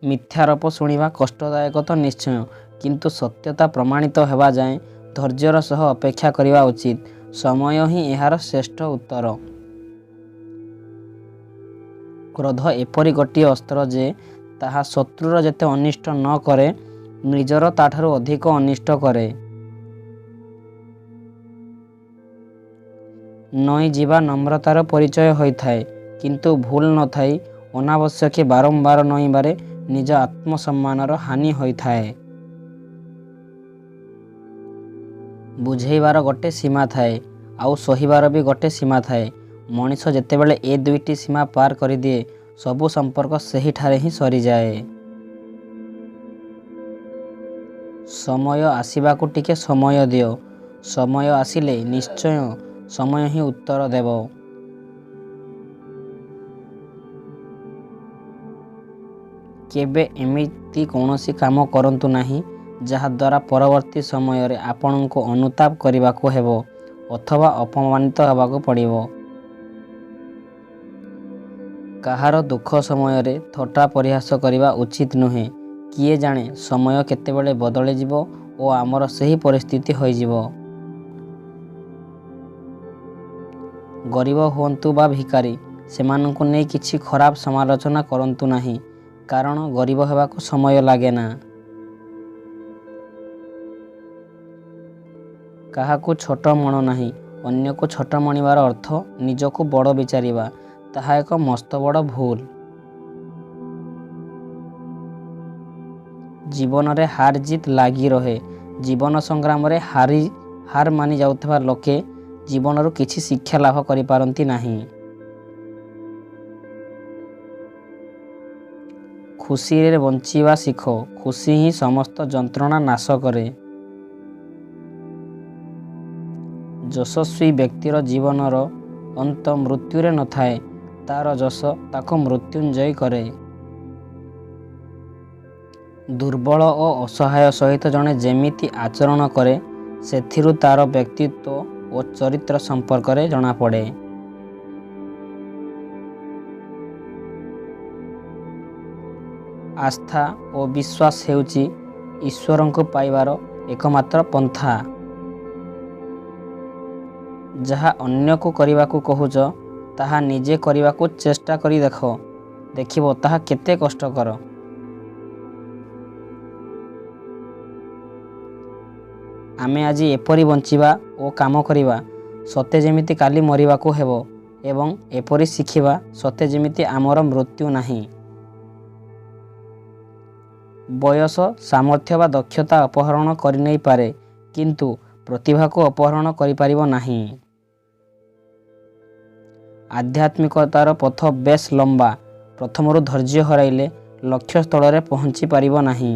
ମିଥ୍ୟାରୋପ ଶୁଣିବା କଷ୍ଟଦାୟକ ତ ନିଶ୍ଚୟ, କିନ୍ତୁ ସତ୍ୟତା ପ୍ରମାଣିତ ହେବା ଯାଏଁ ଧୈର୍ଯ୍ୟର ସହ ଅପେକ୍ଷା କରିବା ଉଚିତ। ସମୟ ହିଁ ଏହାର ଶ୍ରେଷ୍ଠ ଉତ୍ତର। କ୍ରୋଧ ଏପରି ଗୋଟିଏ ଅସ୍ତ୍ର ଯେ ତାହା ଶତ୍ରୁର ଯେତେ ଅନିଷ୍ଟ ନ କରେ, ନିଜର ତା'ଠାରୁ ଅଧିକ ଅନିଷ୍ଟ କରେ। ନଇଁଯିବା ନମ୍ରତାର ପରିଚୟ ହୋଇଥାଏ, କିନ୍ତୁ ଭୁଲ ନଥାଇ ଅନାବଶ୍ୟକ ବାରମ୍ବାର ନଇଁବାରେ ନିଜ ଆତ୍ମସମ୍ମାନର ହାନି ହୋଇଥାଏ। ବୁଝେଇବାର ଗୋଟେ ସୀମା ଥାଏ, ଆଉ ସହିବାର ବି ଗୋଟେ ସୀମା ଥାଏ। ମଣିଷ ଯେତେବେଳେ ଏ ଦୁଇଟି ସୀମା ପାର କରିଦିଏ, ସବୁ ସମ୍ପର୍କ ସେହିଠାରେ ହିଁ ସରିଯାଏ। ସମୟ ଆସିବାକୁ ଟିକେ ସମୟ ଦିଅ। ସମୟ ଆସିଲେ ନିଶ୍ଚୟ ସମୟ ହିଁ ଉତ୍ତର ଦେବ। କେବେ ଏମିତି କୌଣସି କାମ କରନ୍ତୁ ନାହିଁ, ଯାହାଦ୍ୱାରା ପରବର୍ତ୍ତୀ ସମୟରେ ଆପଣଙ୍କୁ ଅନୁତାପ କରିବାକୁ ହେବ ଅଥବା ଅପମାନିତ ହେବାକୁ ପଡ଼ିବ। କାହାର ଦୁଃଖ ସମୟରେ ଥଟ୍ଟା ପରିହାସ କରିବା ଉଚିତ ନୁହେଁ। କିଏ ଜାଣେ, ସମୟ କେତେବେଳେ ବଦଳିଯିବ ଓ ଆମର ସେହି ପରିସ୍ଥିତି ହୋଇଯିବ। ଗରିବ ହୁଅନ୍ତୁ ବା ଭିକାରୀ, ସେମାନଙ୍କୁ ନେଇ କିଛି ଖରାପ ସମାଲୋଚନା କରନ୍ତୁ ନାହିଁ, କାରଣ ଗରିବ ହେବାକୁ ସମୟ ଲାଗେନା। କାହାକୁ ଛୋଟ ମଣ ନାହିଁ। ଅନ୍ୟକୁ ଛୋଟ ମଣିବାର ଅର୍ଥ ନିଜକୁ ବଡ଼ ବିଚାରିବା। ତାହା ଏକ ମସ୍ତବଡ଼ ଭୁଲ। ଜୀବନରେ ହାର ଜିତ୍ ଲାଗି ରହେ। ଜୀବନ ସଂଗ୍ରାମରେ ହାରି ହାର ମାନି ଯାଉଥିବା ଲୋକେ ଜୀବନରୁ କିଛି ଶିକ୍ଷା ଲାଭ କରିପାରନ୍ତି ନାହିଁ। ଖୁସିରେ ବଞ୍ଚିବା ଶିଖ। ଖୁସି ହିଁ ସମସ୍ତ ଯନ୍ତ୍ରଣା ନାଶ କରେ। ଯଶସ୍ୱୀ ବ୍ୟକ୍ତିର ଜୀବନର ଅନ୍ତ ମୃତ୍ୟୁରେ ନଥାଏ, ତା'ର ଯଶ ତାକୁ ମୃତ୍ୟୁଞ୍ଜୟ କରେ। ଦୁର୍ବଳ ଓ ଅସହାୟ ସହିତ ଜଣେ ଯେମିତି ଆଚରଣ କରେ, ସେଥିରୁ ତା'ର ବ୍ୟକ୍ତିତ୍ୱ ଓ ଚରିତ୍ର ସମ୍ପର୍କରେ ଜଣାପଡ଼େ। ଆସ୍ଥା ଓ ବିଶ୍ୱାସ ହେଉଛି ଈଶ୍ୱରଙ୍କୁ ପାଇବାର ଏକମାତ୍ର ପନ୍ଥା। ଯାହା ଅନ୍ୟକୁ କରିବାକୁ କହୁଛ, ତାହା ନିଜେ କରିବାକୁ ଚେଷ୍ଟା କରି ଦେଖ, ଦେଖିବ ତାହା କେତେ କଷ୍ଟକର। ଆମେ ଆଜି ଏପରି ବଞ୍ଚିବା ଓ କାମ କରିବା, ସତେ ଯେମିତି କାଲି ମରିବାକୁ ହେବ, ଏବଂ ଏପରି ଶିଖିବା, ସତେ ଯେମିତି ଆମର ମୃତ୍ୟୁ ନାହିଁ। ବୟସ ସାମର୍ଥ୍ୟ ବା ଦକ୍ଷତା ଅପହରଣ କରିନେଇପାରେ, କିନ୍ତୁ ପ୍ରତିଭାକୁ ଅପହରଣ କରିପାରିବ ନାହିଁ। ଆଧ୍ୟାତ୍ମିକତାର ପଥ ବେଶ୍ ଲମ୍ବା। ପ୍ରଥମରୁ ଧୈର୍ଯ୍ୟ ହରାଇଲେ ଲକ୍ଷ୍ୟସ୍ଥଳରେ ପହଞ୍ଚି ପାରିବ ନାହିଁ।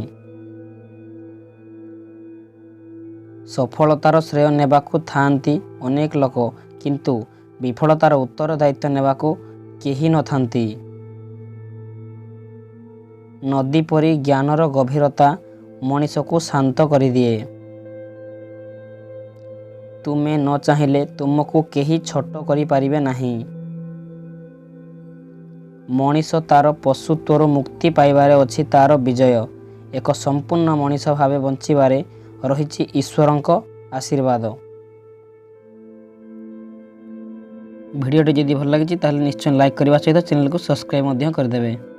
ସଫଳତାର ଶ୍ରେୟ ନେବାକୁ ଥାଆନ୍ତି ଅନେକ ଲୋକ, କିନ୍ତୁ ବିଫଳତାର ଉତ୍ତରଦାୟିତ୍ୱ ନେବାକୁ କେହି ନଥାନ୍ତି। ନଦୀ ପରି ଜ୍ଞାନର ଗଭୀରତା ମଣିଷକୁ ଶାନ୍ତ କରିଦିଏ। ତୁମେ ନ ଚାହିଁଲେ ତୁମକୁ କେହି ଛୋଟ କରିପାରିବେ ନାହିଁ। ମଣିଷ ତା'ର ପଶୁତ୍ୱରୁ ମୁକ୍ତି ପାଇବାରେ ଅଛି ତା'ର ବିଜୟ। ଏକ ସମ୍ପୂର୍ଣ୍ଣ ମଣିଷ ଭାବେ ବଞ୍ଚିବାରେ ରହିଛି ଈଶ୍ୱରଙ୍କ ଆଶୀର୍ବାଦ। ଭିଡ଼ିଓଟି ଯଦି ଭଲ ଲାଗିଛି, ତାହେଲେ ନିଶ୍ଚୟ ଲାଇକ୍ କରିବା ସହିତ ଚ୍ୟାନେଲକୁ ସବସ୍କ୍ରାଇବ୍ ମଧ୍ୟ କରିଦେବେ।